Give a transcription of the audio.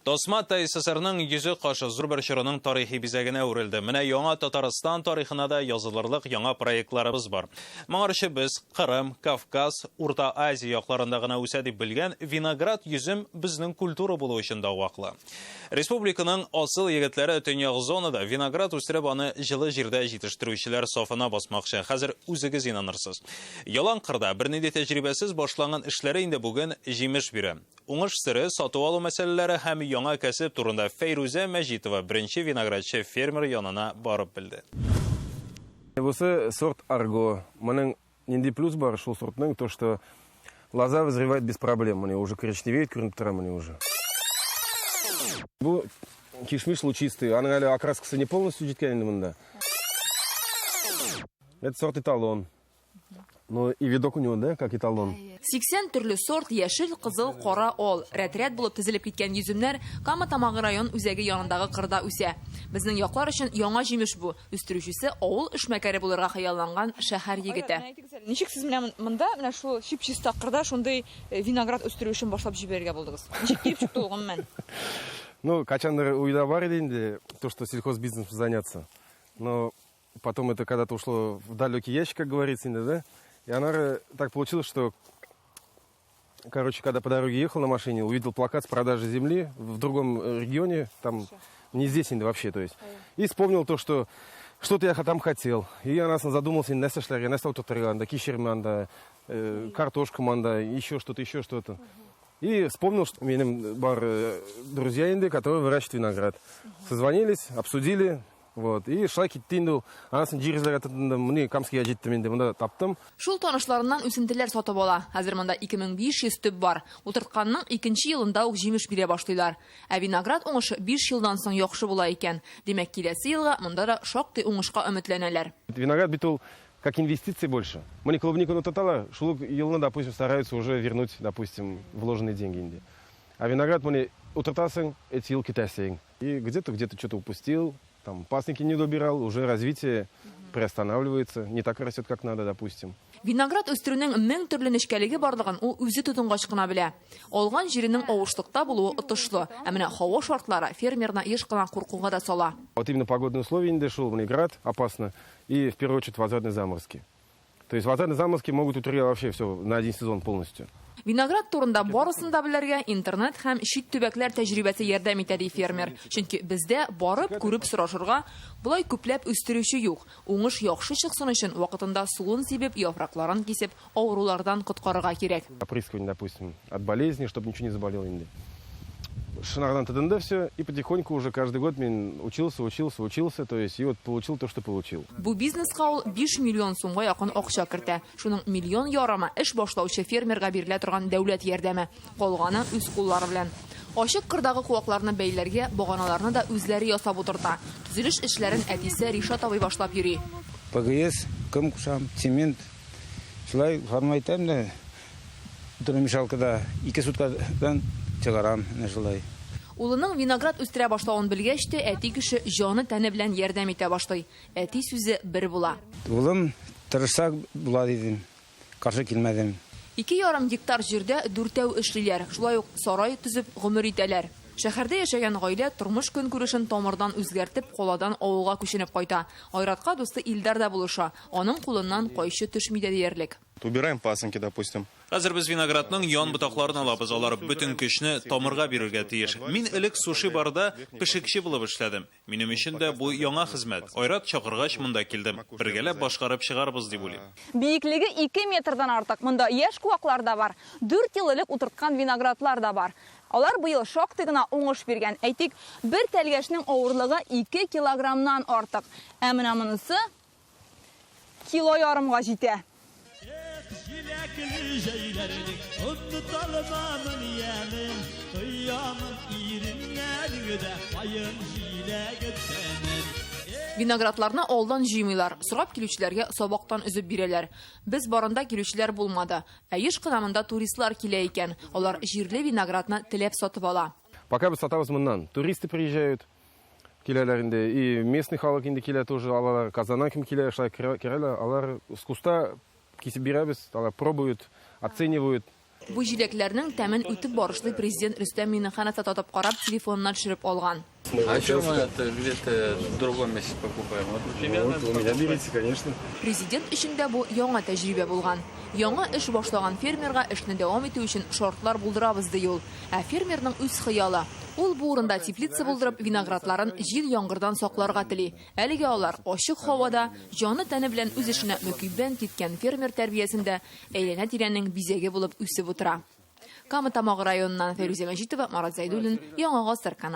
Тасма ТАССРның йөзе кашы зур бер чорының тарихи бизәгенә әверелде. Менә яңа Татарстан тарихына да язылырлык яңа проектларыбыз бар. Моңарчы без Кырым, Кавказ, Урта Азия якларында гына үсә дип белгән виноград йөзем безнең культура булу өчен дәваклы. Республиканың асыл егетләре төньяк зонада виноград үстереп аны җылы җирдә җитештерүчеләр сафына басмакчы. Хәзер үзегез инанырсыз. Ялан кырда бернинди тәҗрибәсез башланган эшләре инде бүген җимеш бирә. Уңыш сере, сату алу мәсьәләләре һәм яңа кәсеп турында Фәйрүзә Мәҗитова беренче виноградчы фермер янына барып белде. Бусы сорт Арго. Моның нинди плюс бар шул сортның, то что лоза вызревает без проблем. Менә уже коричневеет, күренеп тора менә уже. Бу кишмиш лучистый. Аның әле окраскасы не полностью җиткән инде монда. Это сорт эталон. Ну и видок у него, да, как эталон. 80 төрле сорт яшел, кызыл, кара, ал. Рәт-рәт булып тезелеп киткән йөземнәр Кама Тамагы район үзәге янындагы кырда үсә. Безнең яклар өчен яңа җимеш бу. Үстерүчесе авыл эшмәкәре булырга хыялланган шәһәр егете. Ничек сез менә монда, менә шул чип-чиста кырда шундый виноград үстерү эшен башлап җибәрергә булдыгыз? Ничек килеп чыкты ул гомумән? Ну, качандыр уйда бар иде инде, то, что сельхозбизнесом заняться. Но потом это когда-то ушло в далекий ящик, как говорится, да? И она так получилось, что, короче, когда по дороге ехал на машине, увидел плакат с продажей земли в другом регионе, там, не здесь вообще, то есть. И вспомнил то, что что-то я там хотел. И она задумался, нәрсә эшләргә, нәрсә утыртырга анда, кишер анда, картошка анда, еще что-то, еще что-то. И вспомнил, что у меня бар друзья инде, которые выращивают виноград. Созвонились, обсудили, вот. И шулай китте инде ул. Анасын җир эзләргә тотындым. Менә Камскийга җиттем инде, монда таптым. Шул танышларыннан үсентеләр сатып ала. Хәзер монда 2500 төп бар. Утыртканның икенче елында ук җимеш бирә башлыйлар. Ә виноград уңышы 5 елдан соң яхшы була икән. Димәк, киләсе елга монда да шактый уңышка өметләнәләр. Виноград бит ул как инвестиции больше. Менә клубниканы утырталар, шул ук елны, допустим, стараются уже вернуть, допустим, вложенные деньги инде. А виноград менә утыртасың, эти ел китәсең. И где-то где-то что-то упустил, там пасынки не добирал, уже развитие приостанавливается, не так растет, как надо, допустим. Виноград үстерүнең мең төрле нечкәлеге барлыгын ул үзе тотынгач кына белә. Алган җиренең авышлыкта булуы отышлы. Ә менә һава шартлары фермерны еш кына куркуга да сала. Вот именно погодные условия инде шул, менә град опасно, и в первую очередь возвратные заморозки. То есть возвратные заморозки могут утрировать вообще все на один сезон полностью. Виноград турында барысын да белергә интернет һәм чит төбәкләр тәҗрибәсе ярдәм итә, ди фермер. Чөнки бездә барып, күреп сорашырга болай күпләп үстерүче юк. Уңыш яхшы чыксын өчен вакытында суын сибеп, яфракларын кисеп, авырулардан коткарырга кирәк. Опрыскивание, допустим, от болезни, чтобы ничего не заболело инде. Шунардан тотынды все, и потихоньку уже каждый год мин учился, учился, учился, то есть и вот получил то, что получил. Бу бизнеска ул 5 миллион сумга якын акча кертә. Шуның миллион ярымы эш башлаучы фермерга бирелә торган дәүләт ярдәме. Калганы үз куллары белән. Ачык кырдагы куакларны бәйләргә, баганаларны да үзләре ясап утырта. Төзелеш эшләрен әтисе Ришат абый башлап йөри. ПГС, ком кушам, цемент. Шулай форма итәм дә, бетономешалкада 2 суткадан чыгарам, менә шулай. Улының виноград үстерә башлавын белгәч тә, әти кеше җаны тәне белән ярдәм итә башлый. Әти сүзе бер була. Улым, тырышсак була дидем, каршы килмәдем. 2,5 гектар җирдә дүртәү эшлиләр, шулай ук сарай төзеп гомер итәләр. Шәһәрдә яшәгән гаилә тормыш көнкүрешен тамырдан үзгәртеп, каладан авылга күченеп кайта. Айратка дусты Илдар да булыша. Аның кулыннан кайчы төшми дә диярлек. Убираем пасынки, допустим. Хәзер без виноградның ян ботакларын алабыз, алар бөтен көчне тамырга бирергә тиеш. Мин элек суши барда пешекче булып эшләдем. Минем өчен дә бу яңа хезмәт. Айрат чакыргач монда килдем. Бергәләп башкарып чыгарбыз дип уйлыйм. Биеклеге 2 метрдан артык. Монда яшь куаклар да бар, 4 ел элек утырткан виноградлар да бар. Алар быел шактый гына уңыш биргән. Әйтик, бер тәлгәшнең авырлыгы 2 килограммнан артык. Ә менә монысы кило ярымга җитә. Җиләкле җәйләрнең оныталмамын ямен, тоямын иреннәреңдә дә каен җиләге тәмен. Виноградларны алдан җыймыйлар, сорап килүчеләргә сабактан өзеп бирәләр. Без барында килүчеләр булмады. Ә еш кына монда туристлар килә икән. Алар җирле виноградны теләп сатып ала. Пока без сатабыз моннан. Туристы приезжают, киләләр инде, и местный халык инде килә тоже, алалар. Казаннан кем килә, шулай керәләр, алар с куста кисеп бирәбез, алар пробуют, оценивают. Бу җиләкләрнең тәмен үтеп барышлый президент Рөстәм Миңнеханов та татып карап, телефонына төшереп алган. А что мы это где-то в другом месте покупаем? Вот у тебя Вот, надо у меня покупать. берите, конечно. Президент өчен дә бу яңа тәҗрибә булган. Яңа эш башлаган фермерга эшне дәвам итү өчен шартлар булдырабыз, ди ул. Ә фермерның үз хыялы. Ул бу урында теплица булдырып, виноградларын җил-яңгырдан сакларга тели. Әлегә алар ачык һавада, җаны-тәне белән үз эшенә мөкиббән киткән фермер тәрбиясендә әйләнә-тирәнең бизәге булып үсеп утыра. Кама Тамагы районыннан Фәйрүзә Мәҗитова, Марат Зәйдуллин, Яңа Гасыр каналы.